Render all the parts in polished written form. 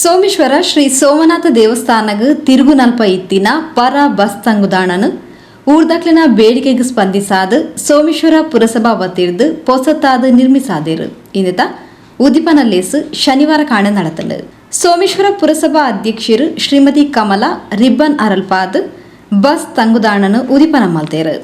Someshwara Shri Somnath ದೇವಸ್ಥಾನಗ್ ತಿರುಗುನಲ್ಪ ಇತ್ತಿನ ಪರ bus ತಂಗುದಾಣನು ಊರ್ದಕ್ಲಿನ ಬೇಡಿಕೆಗೆ ಸ್ಪಂದಿಸಾದ ಸೋಮೇಶ್ವರ ಪುರಸಭಾ ವತಿರ್ದು ಪೊಸತ್ತಾದ ನಿರ್ಮಿಸಾದಿರು. ಇಂದಿತ ಉದಿಪನಲ್ಲೇಸು ಶನಿವಾರ ಕಾಣೆ നടത്തുണ്ട്. ಸೋಮೇಶ್ವರ ಪುರಸಭಾ ಅಧ್ಯಕ್ಷರು ಶ್ರೀಮತಿ ಕಮಲಾ ರಿಬ್ಬನ್ ಅರಲ್ಪಾದ್ ಬಸ್ ತಂಗುದಾಣನು ಉದಿಪನ ಮಲ್ತೇರು.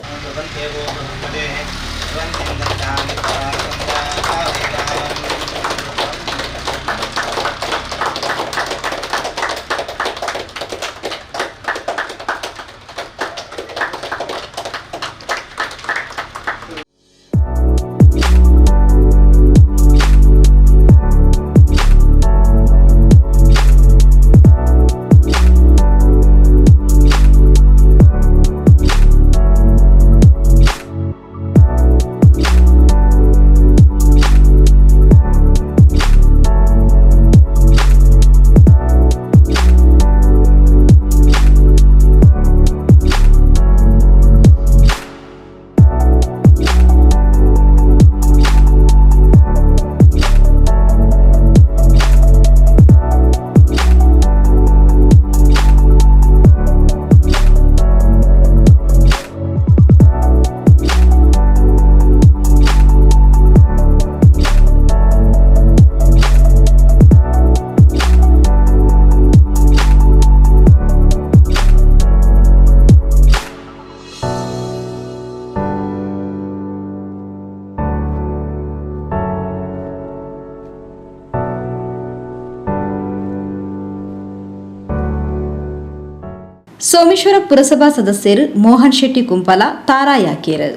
ಸೋಮೇಶ್ವರ ಪುರಸಭಾ ಸದಸ್ಯರು ಮೋಹನ್ ಶೆಟ್ಟಿ ಕುಂಪಲ ತಾರಾ ಯಾಕೇರು.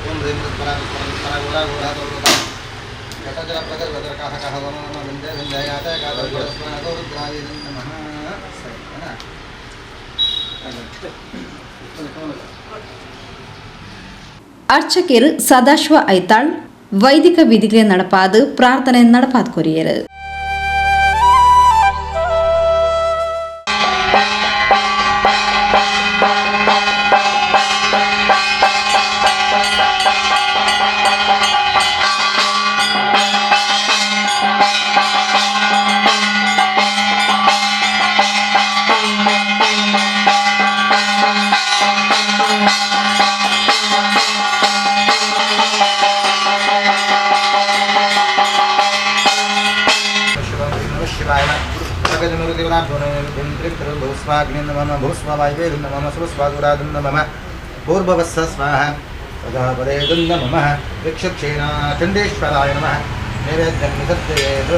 ಓಂ ಹ್ರೀಂ ಪರ ಪರ ಗುಣ ಗುಣ ಘಟಜಲ ಪ್ರಗಲ್ ಭದ್ರಕಾಹ ಕಹ ವಮ ವಮ ವಿಂಧ್ಯ ವಿಂಧ್ಯಯಾತ ಗಾದ ರುದ್ರಾಯ ನಮಃ. ಸರಿ ಅನಾ? ಅರ್ಚಕರು ಸದಾಶಿವ ಐತಾಳ್ ವೈದಿಕ ವಿಧಿಗಳ നടപ്പാത് ಪ್ರಾರ್ಥನೆ നടപ്പാത് ಕೊರಿಯರು. ಶಿವ ನಮಃ ಶಿವಾಯ ಸಗಜನುರುದೇವನಾಭ್ಯೋ ಭೂಸ್ವಾಗ್ನಿ ನಮಃ, ಭೂಸ್ವವಾಯುವೇ ನಮಃ, ಸುಸ್ವಾದುರಾದಂ ನಮಃ, ಭೂರ್ಭುವಸ್ಸ ಸ್ವಾಹ ಪ್ರಜಾಪದೇದಂ ನಮಃ, ವೃಕ್ಷಕ್ಷೇಣ ಚಂಡೇಶ್ವರಾಯ ನಮಃ, ನೈವೇದ್ಯಂ ವಿಸರ್ಜಯೇತ್.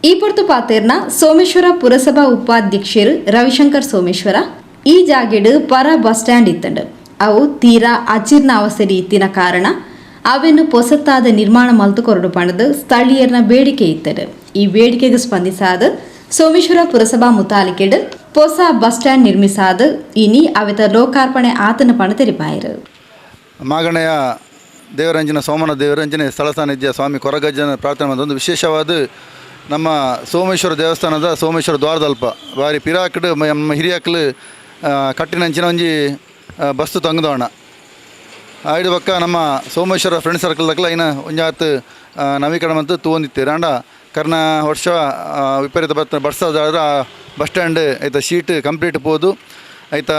ಈ ಪೊರ್ತು ಪಾತೇರ್ನ ಸೋಮೇಶ್ವರ ಪುರಸಭಾ ಉಪಾಧ್ಯಕ್ಷರು ರವಿಶಂಕರ್ ಸೋಮೇಶ್ವರ, ಈ ಜಾಗೆಡ್ ಪರ ಬಸ್ ಸ್ಟ್ಯಾಂಡ್ ಇತ್ತಂಡು. ಅವು ತೀರಾ ಅಜೀರ್ಣ ಅವಸ್ಥೆ ಇತ್ತಿನ ಕಾರಣ ಅವೆನ್ನು ಪೊಸತ್ತಾದ ನಿರ್ಮಾಣ ಮಲ್ತು ಕೊರಡು ಪಣದು ಸ್ಥಳೀಯರ್ನ ಬೇಡಿಕೆ ಇತ್ತಡು. ಈ ಬೇಡಿಕೆಗೆ ಸ್ಪಂದಿಸಾದ ಸೋಮೇಶ್ವರ ಪುರಸಭಾ ಮುತಾಲಿಕೆಡ್ ಹೊಸ ಬಸ್ ಸ್ಟ್ಯಾಂಡ್ ನಿರ್ಮಿಸಾದ ಇನಿ ಅವೆತ ಲೋಕಾರ್ಪಣೆ ಆತನ ಪಣ ತೆರಿಪಾಯರು. ಮಾಗಣೆಯ ದೇವರಂಜನ ಸೋಮನ ದೇವರಂಜನೆ ಸ್ಥಳ ಸಾನ್ನಿಧ್ಯ ಸ್ವಾಮಿ ಕೊರಗಜ್ಜನ ಪ್ರಾರ್ಥನೆ ಮಾಡಿದ ಒಂದು ವಿಶೇಷವಾದ ನಮ್ಮ ಸೋಮೇಶ್ವರ ದೇವಸ್ಥಾನದ ಸೋಮೇಶ್ವರ ದ್ವಾರದಲ್ಪ ಬಾರಿ ಪಿರಾಕ್ಡ್ ನಮ್ಮ ಹಿರಿಯಕ್ಲು ಕಟ್ಟಿನಂಚಿನ ಒಂಜಿ ಬಸ್ತು ತಂಗುದೋಣ. ಐದು ಬೊಕ್ಕ ನಮ್ಮ ಸೋಮೇಶ್ವರ ಫ್ರೆಂಡ್ ಸರ್ಕಲ್ ದಕ್ಲ ಐನ ಒಂಜಾತ್ ನವೀಕರಣ ಮಂತ್ ತೂವೊಂದಿತ್ತೆರ್. ಆಂಡ ಕರ್ನ ವರ್ಷ ವಿಪರೀತ ಬತ್ತ ಬರ್ಸದಾದ್ರ ಬಸ್ ಸ್ಟ್ಯಾಂಡ್ ಐತ ಶೀಟ್ ಕಂಪ್ಲೀಟ್ ಪೋದು ಐತ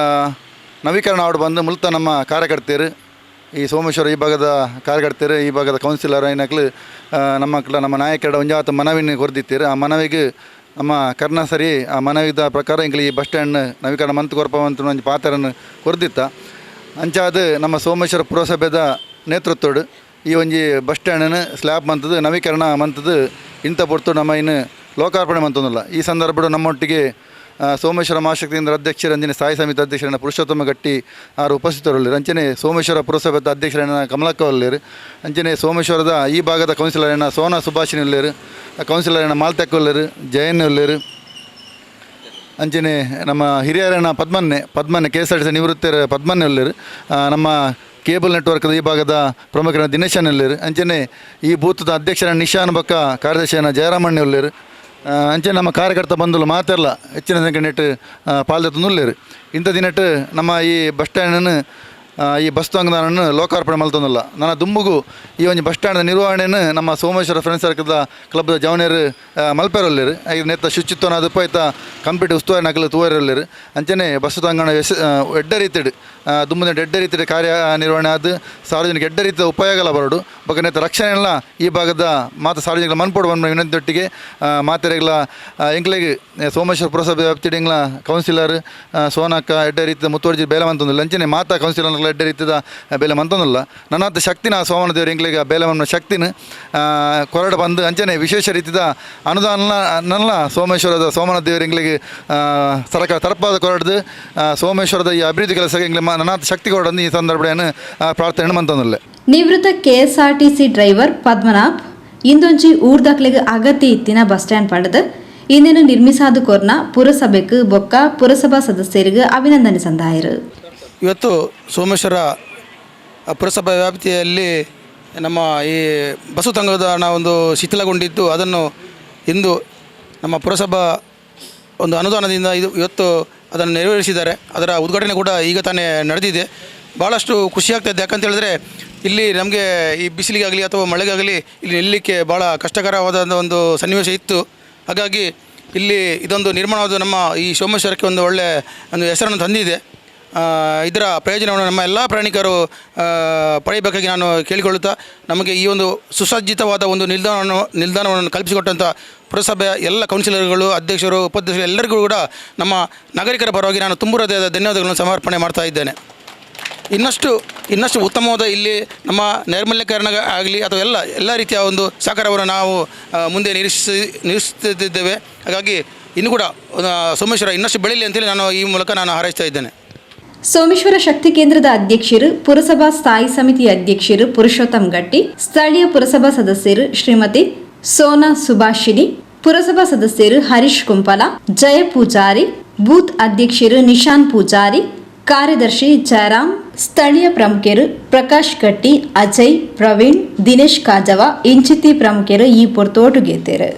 ನವೀಕರಣ ಆವಡ್ ಬಂದು ಮುಲ್ತ ನಮ್ಮ ಕಾರ್ಯಕರ್ತೆರು, ಈ ಸೋಮೇಶ್ವರ ಈ ಭಾಗದ ಕಾರ್ಯಕರ್ತರು, ಈ ಭಾಗದ ಕೌನ್ಸಿಲರ್ ಐನಕ್ಲು ನಮ್ಮ ನಮ್ಮ ನಾಯಕರ ಒಂಜಾತ ಮನವಿನ ಕೊರ್ದಿತ್ತೆರ್. ಆ ಮನವಿಗೆ ನಮ್ಮ ಕರ್ನ ಸರಿ ಆ ಮನವಿದ ಪ್ರಕಾರ ಎಂಕ್ಲು ಈ ಬಸ್ ಸ್ಟ್ಯಾಂಡ್ ನವೀಕರಣ ಮಂತ್ ಕೊರ್ಪ ಅಂತ ಒಂಜಿ ಪಾತೆರನ್ ಕೊರ್ದಿತ್ತ. ಅಂಚಾದ್ ನಮ್ಮ ಸೋಮೇಶ್ವರ ಪುರಸಭೆದ ನೇತೃತ್ವಡ್ ಈ ಒಂಜಿ ಬಸ್ ಸ್ಟ್ಯಾಂಡನ್ನು ಸ್ಲ್ಯಾಬ್ ಮಂತದ್ದು ನವೀಕರಣ ಮಂತದ್ದು ಇಂಥ ಪೊರ್ತು ನಮ್ಮ ಇನ್ನು ಲೋಕಾರ್ಪಣೆ ಮಂತೊಂದುಲ್ಲ. ಈ ಸಂದರ್ಭಡ್ ನಮ್ಮೊಟ್ಟಿಗೆ ಸೋಮೇಶ್ವರ ಮಹಾಶಕ್ತಿ ಕೇಂದ್ರ ಅಧ್ಯಕ್ಷರು ಅಂಚನೆ ಸ್ಥಾಯಿ ಸಮಿತಿ ಅಧ್ಯಕ್ಷರನ್ನ ಪುರುಷೋತ್ತಮ ಗಟ್ಟಿ ಆರು ಉಪಸ್ಥಿತರುಳ್ಳೇರು. ಅಂಚನೆ ಸೋಮೇಶ್ವರ ಪುರಸಭೆದ ಅಧ್ಯಕ್ಷರನ್ನ ಕಮಲಕ್ಕ ಉಲ್ಲೇರು. ಅಂಚನೆ ಸೋಮೇಶ್ವರದ ಈ ಭಾಗದ ಕೌನ್ಸಿಲರನ್ನ ಸೋನಾ ಸುಭಾಷಿಣಿ ಉಲ್ಲೇರು, ಕೌನ್ಸಿಲರನ್ನ ಮಾಲ್ತಕ್ಕ ಉಲ್ಲೇರು, ಜಯಣ್ಣ ಉಲ್ಲೇರು. ಅಂಚನೆ ನಮ್ಮ ಹಿರಿಯರನ್ನ ಪದ್ಮನ್ನೆ ಪದ್ಮನ್ನೆ ಕೆಎಸ್ಆರ್ಟಿಸಿ ನಿವೃತ್ತರ ಪದ್ಮನ್ನೆ ಉಲ್ಲೇರು. ನಮ್ಮ ಕೇಬಲ್ ನೆಟ್ವರ್ಕ್ದ ಈ ಭಾಗದ ಪ್ರಮುಖರ ದಿನೇಶನ್ ಉಲ್ಲೇರು. ಅಂಚನೆ ಈ ಬೂತದ ಅಧ್ಯಕ್ಷರ ನಿಶಾನ್ ಬೊಕ್ಕ ಕಾರ್ಯದರ್ಶಿಯನ್ನ ಜಯರಾಮಣ್ಣ ಉಲ್ಲೇರು. ಅಂಚನೆ ನಮ್ಮ ಕಾರ್ಯಕರ್ತ ಬಂಧುಲು ಮಾತೆಲ್ಲ ಹೆಚ್ಚಿನ ಸಂಖ್ಯೆ ನೆಟ್ ಪಾಲ್ದೆತ್ತೊಂದು. ಇಂಥ ದಿನಟ್ ನಮ್ಮ ಈ ಬಸ್ ಸ್ಟ್ಯಾಂಡನ್ನು, ಈ ಬಸ್ ತಂಗದಾನನ್ನು ಲೋಕಾರ್ಪಣೆ ಮಲ್ತೊಂದುಲ್ಲ. ನನ್ನ ದುಂಬುಗು ಈ ಒಂಜಿ ಬಸ್ ಸ್ಟ್ಯಾಂಡ್ ನಿರ್ವಹಣೆಯನ್ನು ನಮ್ಮ ಸೋಮೇಶ್ವರ ಫ್ರೆಂಡ್ಸ್ ಸರ್ಕಲ್ದ ಕ್ಲಬ್ದ ಜವನೇರು ಮಲ್ಪೆರೊಲ್ಲೆರ್. ಐದು ನೆತ್ತ ಶುಚಿತ್ವನ ಅದು ಐತ ಕಂಪ್ಲೀಟ್ ಉಸ್ತುವಾರಿ ನಕಲು ತೂವರೆಲ್ಲೆರ್. ಅಂಚನೆ ಬಸ್ ತಂಗಣ ಎಸ್ ಎಡ್ಡೆ ರೀತಿಡ್, ದುಂಬುದ ಎಡ್ಡೆ ರೀತಿಡ್ ಕಾರ್ಯ ನಿರ್ವಹಣೆ ಆದ್ ಸಾರ್ವಜನಿಕ ಎಡ್ಡೆ ರೀತಿಯ ಉಪಯೋಗಲ ಬರಡು ಬೊಕ್ಕ ನೆತ್ತ ರಕ್ಷಣೆ ಈ ಭಾಗದ ಮಾತ ಸಾರ್ವಜನಿಕ ಮನ್ಪೊಡು ಪನ್ಪಿನ ವಿನಂತಿಯೊಟ್ಟಿಗೆ ಮಾತೆರೆಗ್ಲ ಎಂಕ್ಲೆಗ್ ಸೋಮೇಶ್ವರ ಪುರಸಭೆ ವ್ಯಾಪ್ತಿಡ್ ಎಂಕ್ಲ ಕೌನ್ಸಿಲರ್ ಸೋನಕ್ಕ ಎಡ್ಡೆ ರೀತಿಯ ಮುತುವರ್ಜಿ ಬೇಲೆ ಮಂತೊಂದುಲ್ಲ. ಅಂಚನೆ ಮಾತಾ ಕೌನ್ಸಿಲರ್ಲ ಎಡ್ಡೆ ರೀತಿದ ಬೇಲೆ ಮಂತೊಂದುಲ್ಲ. ನನ್ನಾತ್ ಶಕ್ತಿನ ಸೋಮನ ದೇವರು ಎಂಕ್ಲೆಗ್ ಬೇಲೆ ಮನ್ನ ಶಕ್ತಿನ ಕೊರಡ ಬಂದು ಅಂಚನೆ ವಿಶೇಷ ರೀತಿದ ಅನುದಾನ ನನ್ನ ಸೋಮೇಶ್ವರದ ಸೋಮನ ದೇವರು ಎಂಕ್ಲೆಗ್ ಸರ್ಕಾರ ತರಪಾದ ಕೊರಡ್ದು ಸೋಮೇಶ್ವರದ ಈ ಅಭಿವೃದ್ಧಿ ಕೆಲಸಕ್ಕೆ ಎಂಕ್ಲೆ ನನ್ನಾತ್ ಶಕ್ತಿ ಕೊರಡಂದು ಈ ಸಂದರ್ಭ ಪ್ರಾರ್ಥನೆ ಮಂತೊಂದುಲ್ಲೆ. ನಿವೃತ್ತ ಕೆಎಸ್ಆರ್ಟಿಸಿ ಡ್ರೈವರ್ ಪದ್ಮನಾಭ್ ಇಂದೊಂಜಿ ಊರ್ದಕ್ಲೆಗ್ ಅಗತ್ಯ ಇತ್ತಿನ ಬಸ್ ಸ್ಟ್ಯಾಂಡ್ ಪಂಡದು ಇಂದಿನ ನಿರ್ಮಿಸಾದು ಕೊರ್ನ ಪುರಸಭೆಕ್ ಬೊಕ್ಕ ಪುರಸಭಾ ಸದಸ್ಯರಿಗೆ ಅಭಿನಂದನೆ ಸಂದಾಯರು. ಇವತ್ತು ಸೋಮೇಶ್ವರ ಪುರಸಭಾ ವ್ಯಾಪ್ತಿಯಲ್ಲಿ ನಮ್ಮ ಈ ಬಸ್ಸು ತಂಗುದಾಣ ಒಂದು ಶಿಥಿಲಗೊಂಡಿದ್ದು, ಅದನ್ನು ಇಂದು ನಮ್ಮ ಪುರಸಭಾ ಒಂದು ಅನುದಾನದಿಂದ ಇದು ಇವತ್ತು ಅದನ್ನು ನೆರವೇರಿಸಿದ್ದಾರೆ. ಅದರ ಉದ್ಘಾಟನೆ ಕೂಡ ಈಗ ತಾನೇ ನಡೆದಿದೆ. ಭಾಳಷ್ಟು ಖುಷಿಯಾಗ್ತಾಯಿದೆ. ಯಾಕಂತ ಹೇಳಿದ್ರೆ, ಇಲ್ಲಿ ನಮಗೆ ಈ ಬಿಸಿಲಿಗಾಗಲಿ ಅಥವಾ ಮಳೆಗಾಗಲಿ ಇಲ್ಲಿ ನಿಲ್ಲಲಿಕ್ಕೆ ಭಾಳ ಕಷ್ಟಕರವಾದ ಒಂದು ಸನ್ನಿವೇಶ ಇತ್ತು. ಹಾಗಾಗಿ ಇಲ್ಲಿ ಇದೊಂದು ನಿರ್ಮಾಣವಾದ ನಮ್ಮ ಈ ಸೋಮೇಶ್ವರಕ್ಕೆ ಒಂದು ಒಳ್ಳೆಯ ಒಂದು ಹೆಸರನ್ನು ತಂದಿದೆ. ಇದರ ಪ್ರಯೋಜನವನ್ನು ನಮ್ಮ ಎಲ್ಲ ಪ್ರಯಾಣಿಕರು ಪಡೆಯಬೇಕಾಗಿ ನಾನು ಕೇಳಿಕೊಳ್ಳುತ್ತಾ, ನಮಗೆ ಈ ಒಂದು ಸುಸಜ್ಜಿತವಾದ ಒಂದು ನಿಲ್ದಾಣವನ್ನು ನಿಲ್ದಾಣವನ್ನು ಕಲ್ಪಿಸಿಕೊಟ್ಟಂಥ ಪುರಸಭೆಯ ಎಲ್ಲ ಕೌನ್ಸಿಲರ್ಗಳು, ಅಧ್ಯಕ್ಷರು, ಉಪಾಧ್ಯಕ್ಷರು ಎಲ್ಲರಿಗೂ ಕೂಡ ನಮ್ಮ ನಾಗರಿಕರ ಪರವಾಗಿ ನಾನು ತುಂಬು ಹೃದಯದ ಧನ್ಯವಾದಗಳನ್ನು ಸಮರ್ಪಣೆ ಮಾಡ್ತಾ ಇದ್ದೇನೆ. ಇನ್ನಷ್ಟು ಇನ್ನಷ್ಟು ಉತ್ತಮವಾದ ಇಲ್ಲಿ ನಮ್ಮ ನೈರ್ಮಲ್ಯೀಕರಣ ಆಗಲಿ ಅಥವಾ ಎಲ್ಲ ಎಲ್ಲ ರೀತಿಯ ಒಂದು ಸಹಕಾರವನ್ನು ನಾವು ಮುಂದೆ ನಿರೀಕ್ಷಿಸುತ್ತಿದ್ದೇವೆ. ಹಾಗಾಗಿ ಇನ್ನು ಕೂಡ ಸೋಮೇಶ್ವರ ಇನ್ನಷ್ಟು ಬೆಳೀಲಿ ಅಂತೇಳಿ ನಾನು ಈ ಮೂಲಕ ನಾನು ಹಾರೈಸ್ತಾ ಇದ್ದೇನೆ. ಸೋಮೇಶ್ವರ ಶಕ್ತಿ ಕೇಂದ್ರದ ಅಧ್ಯಕ್ಷರು, ಪುರಸಭಾ ಸ್ಥಾಯಿ ಸಮಿತಿ ಅಧ್ಯಕ್ಷರು ಪುರುಷೋತ್ತಮ್ ಗಟ್ಟಿ, ಸ್ಥಳೀಯ ಪುರಸಭಾ ಸದಸ್ಯರು ಶ್ರೀಮತಿ ಸೋನಾ ಸುಭಾಷಿಣಿ, ಪುರಸಭಾ ಸದಸ್ಯರು ಹರೀಶ್ ಕುಂಪಲ, ಜಯ ಪೂಜಾರಿ, ಬೂತ್ ಅಧ್ಯಕ್ಷರು ನಿಶಾನ್ ಪೂಜಾರಿ, ಕಾರ್ಯದರ್ಶಿ ಜಯರಾಮ್, ಸ್ಥಳೀಯ ಪ್ರಮುಖರು ಪ್ರಕಾಶ್ ಗಟ್ಟಿ, ಅಜಯ್, ಪ್ರವೀಣ್, ದಿನೇಶ್ ಕಾಜವ ಇಂಚಿತಿ ಪ್ರಮುಖರು ಈ ಪೊರ್ತೋಟುಗೇತೇರು.